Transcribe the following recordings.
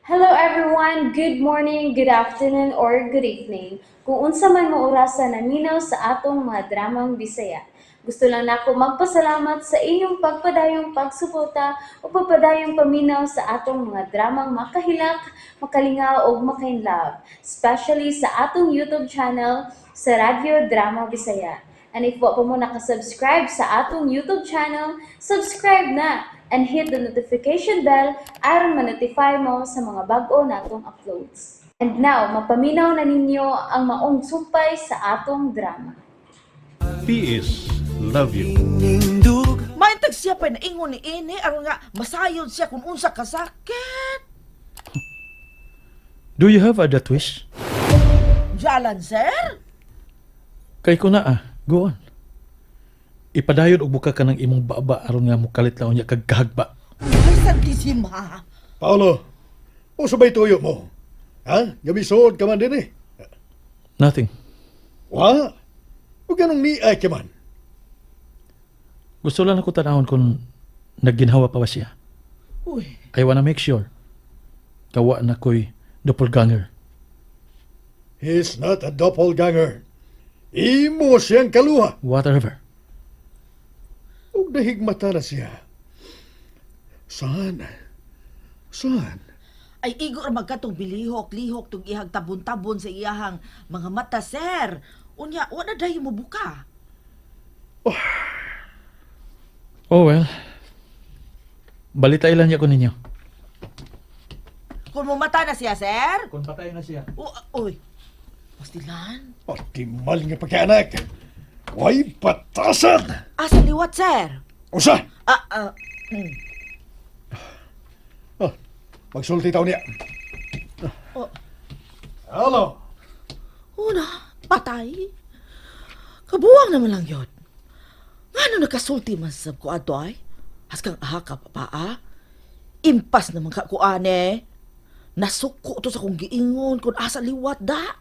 Hello everyone! Good morning, good afternoon, or good evening. Kung unsa man mo orasa naminaw sa atong mga dramang Bisaya. Gusto lang nako magpasalamat sa inyong pagpadayong pagsuporta o pagpadayong paminaw sa atong mga dramang makahilak, makalingaw ug makainlove, especially sa atong YouTube channel sa Radyo Drama Bisaya. And if wa pa mo nakasubscribe sa atong YouTube channel, subscribe na and hit the notification bell aron ma-notify mo sa mga bag-o natong uploads. And now, mapaminaw na ninyo ang maong sumpay sa atong drama. PS Love you. Maintag siya pa naingon ni ini aron nga masayod siya kung unsa kasakit. Do you have a death wish? Jalan, sir? Kay ko na ah. Go on. Ipadayon og buka ka ng imong baba aron nga mukalit lang unya kag kahagba. Ay, Santisima. Paolo, unsa ba'y tuyo mo? Ha? Gabisod ka man din eh. Nothing. Wa? Ug anong niay ka man? Gusto lang ako tanawon kung nagginhawa pa ba siya. Uy, I wanna make sure. Kawa na ko'y doppelganger. He's not a doppelganger. Imo siyang kaluha. Whatever. Ug nahigmata na siya. Saan? Saan? Ay igo ra magkatong bilihok-lihok tong ihag tabon-tabon sa iyahang mga mata, sir. Unya, wa na dayon mo buka. Oh well. Balita ilan niya ko ninyo. Kung mumata na siya, sir? Kung patay na siya. Uy. Pastilan. Patimal nga pagkaanak. Way batasan! Asa liwat, sir? Usa! Ah, ah. Ah, magsulti taw niya. Oh. Hello. Una, patay. Kabuwang naman lang yun. Ngano nakasulti man sa ko ato ay? Haskang aha ka pa ah? Impas naman ka ko ane. Nasuko to sa kong giingon kung asa liwat da.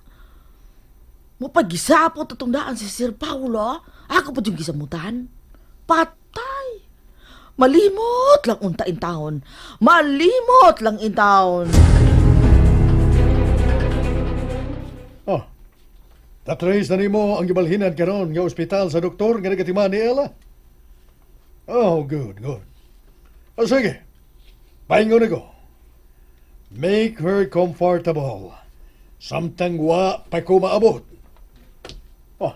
Mo pagisapot atong daan si Sir Paulo. Ako pa yung gisamutan. Patay. Malimot lang unta in town. Malimot lang in town. Oh. Na-trace na nimo ang gibalhinan karon nga ospital sa doktor nga nagatiman ni Ella. Oh, good, good. Oh, sige. Paingon ko. Make her comfortable. Samtang wa pa ko maabot. Oh.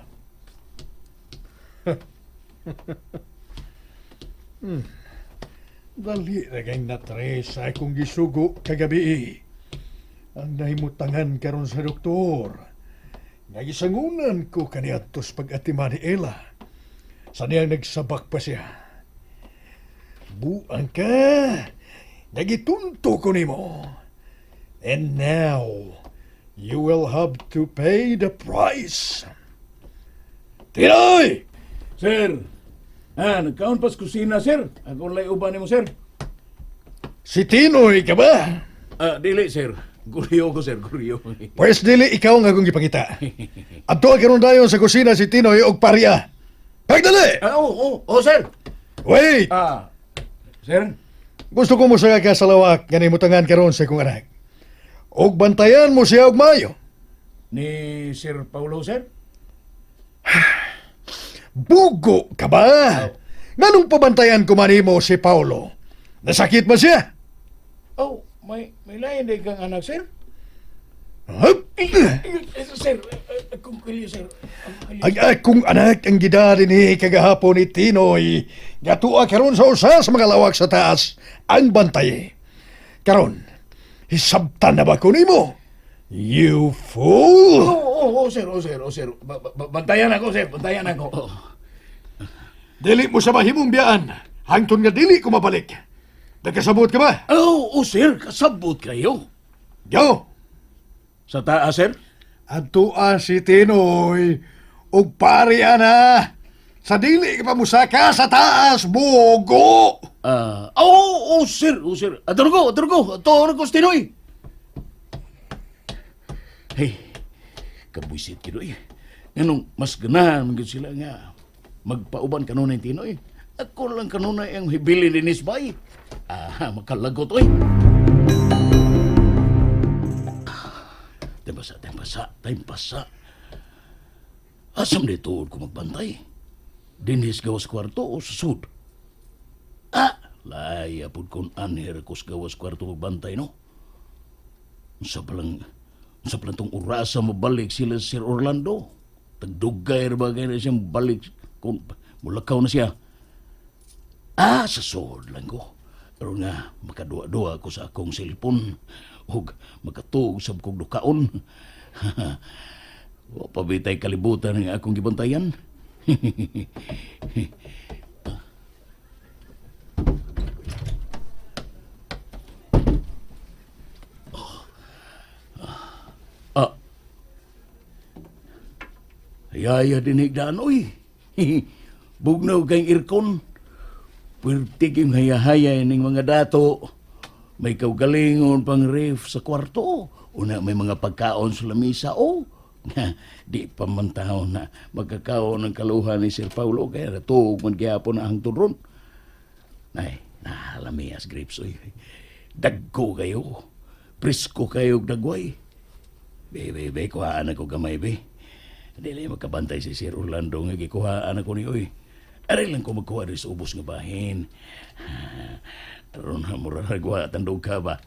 Dali na kay na-trace sa akong gisugo kagabi. Ang nahimutangan karon sa doktor. Nga gisangunan ko kaniadtos pag-atima ni Ella. Sa niyang nagsabak pa siya. Buang ka! Nagitunto ko nimo. And now, you will have to pay the price. Tinoy! Sir, nagkaon pas kusina, sir. Ako lay uban nimo, sir. Si Tinoy ka ba? Ah, dili, sir. Guryo ko, sir, guryo. Pwes dili ikaw nga akong gipangita. Adto karon dayon sa kusina si Tinoy og parya. Pagdali! Ah, oh, sir. Wait! Ah, sir. Gusto ko mo sa ka sa lawak nga nimutangan karon sa akong anak. Og bantayan mo siya og maayo. Ni Sir Paulo, sir? Bugo ka ba? Nganong pabantayan ko man nimo si Paulo? Nasakit man siya? Oh, may lain din kang anak, sir? Hup! Eh, sir, akong kilyo, sir. Akong kilyo. Ang akong anak ang gidari ni kagahapon ni Tinoy. Nga tuwa karon sa usa sa mga lawak sa taas ang bantay. Karon, hisabtan na ba ko nimo? You fool! Oh, sir, oh, sir, oh, sir. Bantayan ako, sir. Bantayan ako. Oh. Dili mo sa mahimong biyaan. Hangtod nga dili ko mabalik. Nagkasabot ka ba? Oh, sir, kasabot kayo. Go! Sa taas, sir? Adtoa si Tinoy ug pare ana. Sa dili ka pa musaka sa taas, bugo! Ah, oh, sir, oh, sir. Adto ko, adto ko. Adto ko, Tinoy. Hey, kabuisit kinoy. Nganong mas ganahan man gyud sila nga magpauban kanunay Tinoy. Ako lang kanunay ang hibili ni Nisbay. Ah, makalagot oy. Time pasa. Asam di tuod ko magbantay? Dinhis gawas kwarto o sa sud? Ah, laya pud kon anher ko sa gawas kwarto magbantay, no? Unsa palang, unsa palang tong orasa mabalik sila Sir Orlando? Tagdugay ra ba kay na siyang balik kung mulakaw na siya. Ah, sa sud lang ko. Pero nga, makaduwa-duwa ko sa akong cellphone ug makatuog sa kog dukaon. Wa pa bitay kalibutan ang akong gibantayan. Ah. Yaya dinigdaan, oy. Bugnaw kay aircon. Pwerte kayong hayahaya ning mga dato. May kaugalingon pang ref sa kwarto. Una may mga pagkaon sa lamisa. Oh, di pa man taon na magkakaon ng kaluha ni Sir Paulo. Kaya natuog man gihapon na hangtod ron. Nay, nahalamias grapes. Oy. Dagko kayo. Presko kayo og dagway. Be, be, be, kuhaan ako gamay, be. Dili makabantay si Sir Orlando nga gikuhaan ako ni oy. Aray lang ko magkuha diri sa ubos nga bahin. Aron na mura ragwa tandog ka ba?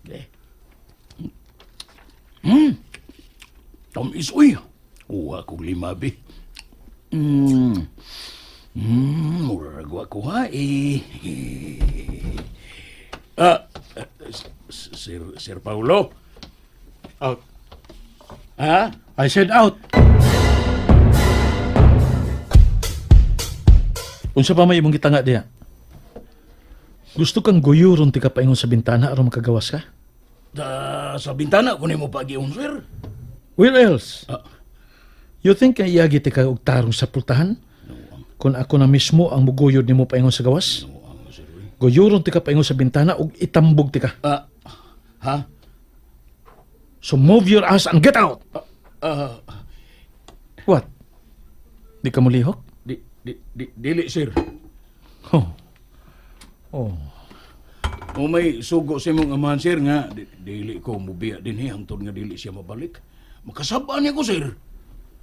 De. Tamis uy. Kuha kog lima be. Mura ragwa kuha eh. Ah, Sir Paulo. Out. Ha? I said out. Unsa pa may imong gitanga diha? Gusto kang guyuron ti ka paingon sa bintana aron makagawas ka? Da, sa bintana ko nimo pagiun, sir. Where else? Ah. You think kay iagi ti ka og tarong sa pultahan? Kung ako na mismo ang muguyod nimo paingon sa gawas? Nuang, sir. Uy. Guyuron ti ka paingon sa bintana ug itambog ti ka. Ah, ha? So move your ass and get out. Ah, What? Di ka mulihok? di, di, di, dili, sir. Oh. Oh. O may sugo sa imong amahan, sir, nga di, dili ko mubiya din eh, hangtod nga dili siya mabalik. Makasabaan niya ko, sir.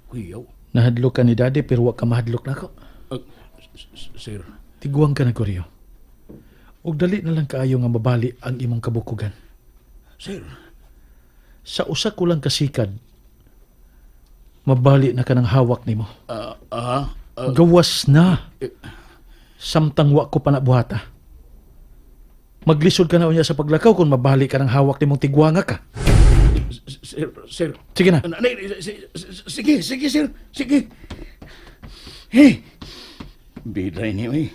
Kuyaw. Nahadlok ka ni daddy pero wa ka mahadlok nako. Ah, sir, Tiguang ka na, Goryo. Ug dali na lang kaayo nga mabali ang imong kabukugan. Sir, Sa usa ko lang kasikad, mabali na ka ng hawak nimo. ah, ah, ah, Gawas na. eh. Samtang wa ko pa nabuhata. Maglisod ka na unya sa paglakaw kung mabali ka ng hawak nimong tigwanga ka. Sir, sir. Sige na. Ano, sige, sige, sir. Sige. Hey! Bida ini, oy.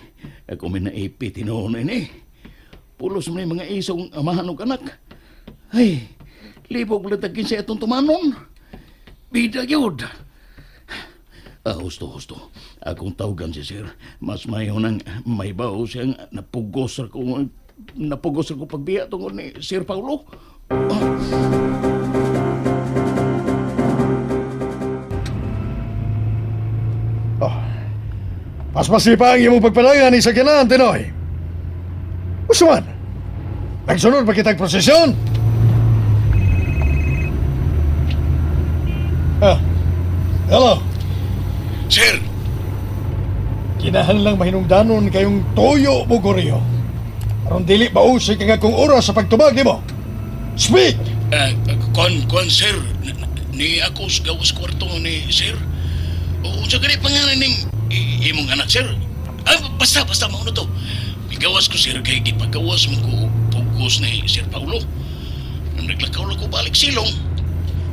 Ako may naipit tinuon ini. Pulos mo na yung mga isong amahan og anak. Ay, libog latagin sa itong tumanon. Bida yun. Ah, husto, husto. Akong tawagan si sir. Mas mayo nang may bao siyang napugos ko pagbiya tungod ni Sir Paulo. Ah. Oh. Paspasipa ang imong pagpadangan ni sa kinahan, Tinoy. Usuman, nagsunod pa kitag prosesyon? Ah, hello. Sir! Kinahanglang mahinungdanon kayong toyo mo, Goryo. Aron dili mausik ang akong oras sa pagtubag nimo. Speak! Kon, sir. Ni ako sa gawas kwarto ni sir. O, sa gani pangalan ning imong anak, sir. Ah, basta, basta, mauna to. Gigawas ko, sir, kay gipagawas mo ko pugos ni Sir Paulo. Nung naglakaw lang ko balik silong.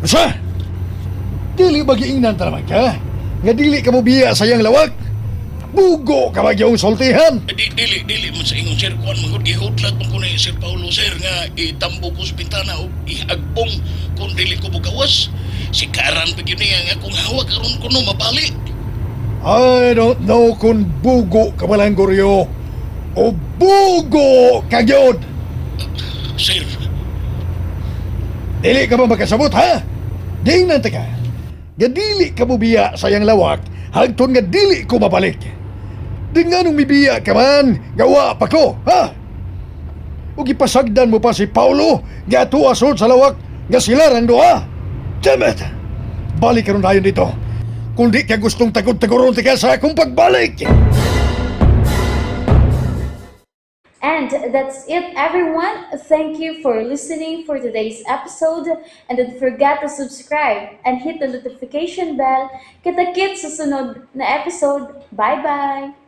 Usa! Dili ba giingnan ta naman ka? Nga dili ka mo biya sa iyang lawak? Bugo ka ba giyong sultihan? Eh, Di, dili, dili man sa ingon, sir. Kuan man gud, gihudlat man ko ni Sir Paulo, sir, nga itambo ko sa bintana o iagbong kung dili ko bugawas. Si Karan pa gyud niya nga kung hawak aron ko no mabali. I don't know kung bugo ka ba lang, Goryo, o bugo ka gyud. Sir, Dili ka ba makasabot, ha? Giingnan ta ka. Nga dili ka mo biya sa iyang lawak, hangtod nga dili ko mabalik. Di nga nung mibiya ka man, gawa pa ko, ha? O gipasagdan mo pa si Paulo, nga tuasod sa lawak, nga sila rang duha. Damn it! Balik karon tayo dito. Kung di ka gustong tagod-tagoron ka sa akong pagbalik! And that's it, everyone. Thank you for listening for today's episode. And don't forget to subscribe and hit the notification bell. Kita-kits sa sunod na episode. Bye-bye!